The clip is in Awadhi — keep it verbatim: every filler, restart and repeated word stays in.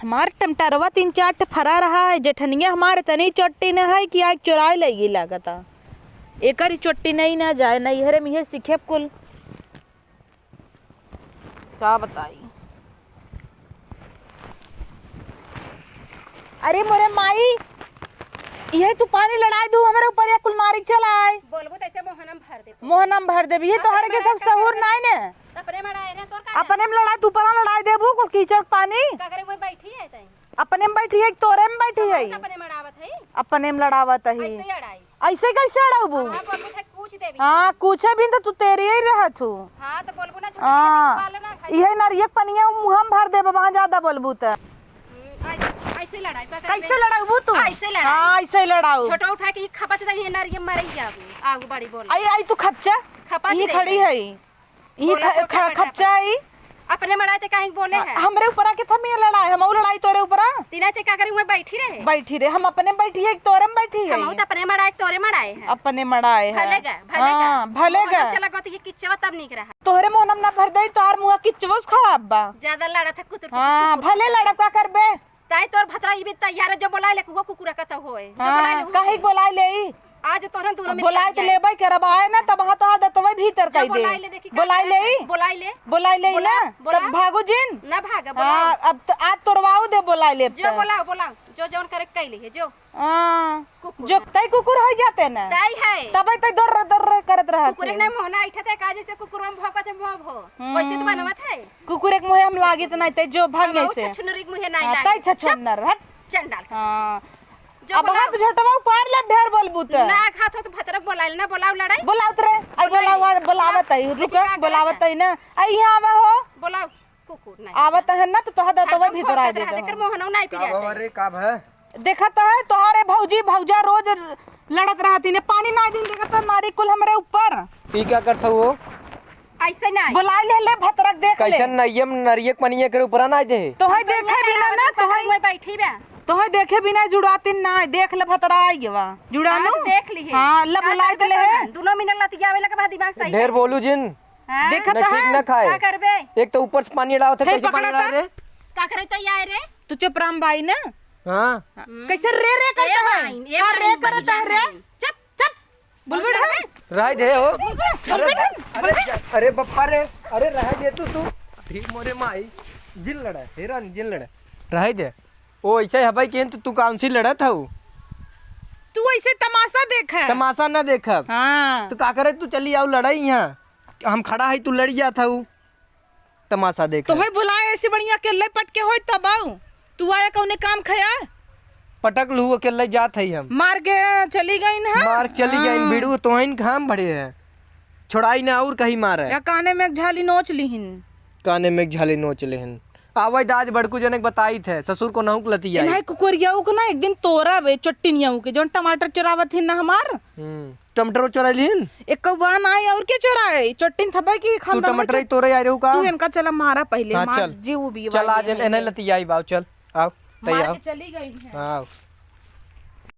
हमार टमटरवा तीन चार ठे फरा रहा है, जेठनिया हमार इतनी चोट्टी न है कि आज चोराए लगी लागता। एकर ही चोट्टी नहीं ना जाए, नैहरे में इहे सीखे कुल। का बताई? अरे मोरे माई, इहे तू पानी लड़ाई दू हमरे ऊपर, या कुल नारी चलाए। बोलबू तैसे मोहनम भर दे। मोहनम भर देबी, ये तोहरे के तब सहूर नाई ने। अपने मड़ाए रे, तोर का अपने में लड़ाई, तू परा लड़ाई देबू, कुल कीचड़ पानी। का करे, वही बैठी है तई। अपने में बैठी है, तोरे में बैठी है? अपने मड़ावत है। अपने में लड़ावत है। ऐसे ही अड़ाई। ऐसे कैसे अड़ाबू? हाँ, बोलबू तो कूच देबी। हाँ, कूचे भी तो तू तेरी ही रहत हूँ। हाँ, तो बोलबू ना, झूठे हाँ। के दिखवा लेना, खाई। इहे नरियक पनिया मुँह में भर देबे, वहाँ ज्यादा बोलबू त। हम्म, ऐसे, ऐसे लड़ाई, का करबे? कैसे लड़ाबू तू? ऐसे लड़ाई। हाँ, ऐसे लड़ाऊ। छोटा उठा के ये खपच देबी, ये नरियक मरई जाबू। आगू बड़ी बोल। आई, आई तू खपचा। खपच ई देबे। खड़ी है। ई बोला ख-, छोटा ख-, बड़ा खपचा ई। अपने मड़ाए ते काहे बोले है? हमरे ऊपर आके थमी लड़ाई, हम लड़ाई तोरे ऊपर आ? तीना ते का करी, मैं बैठी रहे। बैठी रहे, हम अपने बैठी है, तोरे में बैठी है। हम तो अपने मड़ाए, तोरे मड़ाए है। अपने मड़ाए है। भले गा, भले गा। हाँ, भले गा। चला गो तो ये किच्चवा तब नीक रहा। तोहरे मोहनम ना भर दे, तोहार मुँह किच्चवो से खराब बा। ज्यादा लड़ा था कुतुर, कुतुर, हाँ, कुतुर, भले कुतुर। लड़ा, का करबे? ताई तोर भतरा इबे तैयार है, जो बोलाए ले, वो कुकुरा कतौ होए। जो हाँ, बोलाए ले, वो काहे के बोलाए ले ई? आज तोहरन दोनों अब मिल बोलाए के तो लेबै करब, आए ना, तब हाँ तोहार दतवै भीतर जा कई दे। बोलाए ले, देखी का बोलाए करत ले है। ई? बोलाए ले। बोलाए ले ई बोला, ना, बोला। तब भागो जिन। ना भागा, बोला। हाँ, अब तो आज तोरवाऊ दे बोलाए ले अब जो तो। बोला, बोला। जो जौन करे कई ले, जो। हाँ, कुकुर जो है। तै कुकुर हो जाते ना। तै है। तबै तै दर्र दर्र करत रहत कुकुर है। एक ना मोहना ऐठा तै का जैसे कुकुर में भौंकत है, भौं, भौं। हम्म। वैसे तो बनवत है। कुकुर एक मुँहे हम लागित नहीं, तै जो भाग हम ऐसे। छछुनरी के मुँहे नहीं हाँ, लागित। तै छछुनर, हट। चंडाल। हाँ। जो अब बोला। हाथ झोटवा उपार ले, ढेर बोलबू त। ना, हाथ हो तो भतरक बोलाइल ना, बोलाओ लड़ाई। बोलाओ त रे, आई बोलाओ। बोलाओ, बोलावत आई, रुक, देखी का बोलावत करत है। आई ना। आई यहाँ आवा हो। बोलाओ, कुकुर नहीं। आवत है ना, तो तोहर दतवा हरदम भीतर आ भौंकत रहा, देगा। देकर मोहनो नहीं का पिराते। भवा रे, का भा? देखत है, तोहरे भौजी, भौजा रोज लड़त रहती ने, पानी ना दिन, देखत है, नारी कुल हमरे ऊपर। ई का करत हो? ऐसे नहीं। बोलाए ले, ले भतरक देख ले। कैसन नरियम, नरियक पनिया के ऊपर ना दे। तोहई देखे बिना ना, तोहई मैं बैठी बा। तोहई देखे बिना जुड़ातिन ना, देख ले भतरा आई गवा। जुड़ानू? हाँ, देख ली है। हाँ, ले का बोलाए करबे ले है। दोनों मिनट लतियावे लगे बाद दिमाग सही ढेर कर। बोलू जिन। हाँ? देखत ना ठीक है? ना खाए। का करबे? एक तो ऊपर से पानी डालत है, हे कैसे पानी पकड़ा डाल था? रे? का करे तो आए रे? तू चुप राम बाई ना। हाँ। हम्म। कैसे रे रे ए करता है? माई, ए का माई, रे करता है रे? माई। चुप। चुप। बोल बेटा। रह दे हो। अरे, अरे, अरे बप्पा रे, अरे रह दे तू, तू। अभी मोरे माई, जिन लड़ा, हे रानी, जिन लड़ा। रह दे। ओ ऐसे है भाई, केन तू, तू कौन सी लड़त हऊ? तू ऐसे तमाशा देख है। तमाशा ना देखब। हाँ। तू का करे, तू चली आओ लड़ाई यहाँ। हम खड़ा है, तू लड़ जात हऊ। तमाशा देख। तोहे बुलाए ऐसे बढ़िया अकेले पटके होई तब आऊ। तू आया कौने काम खया? पटक लू अकेले जात है हम। मार के चली गई ना। मार के चली गई, हाँ। बीड़ू तोहन घाम भरे है। छोड़ाई ना और कहीं मारे। या काने में एक झाली नोच लिहिन। काने में एक झाली नोच लिहिन। आवे दाज बड़कू जनक बताई थे, ससुर को नहुक लती आई। इन्हें कुकुरियाऊ को ना एक दिन तोरा बे, चट्टिनियाऊ के, जौन टमाटर चुरावत हिन ना हमार। हम्म। टमाटर चोराई लिहिन? एक कौआ ना आई और के चोराए? चोट्टिन थपे की तू खानदान में टमाटर ही चोट-, तोरे आ रहू का? तू इनका चला मारा पहले, हाँ, मार चल। जीव भी चल, वाली आज है। इन्हें लतियाई बाऊ, चल, आओ, तई मार आओ। के चली गई है। हाँ, आओ।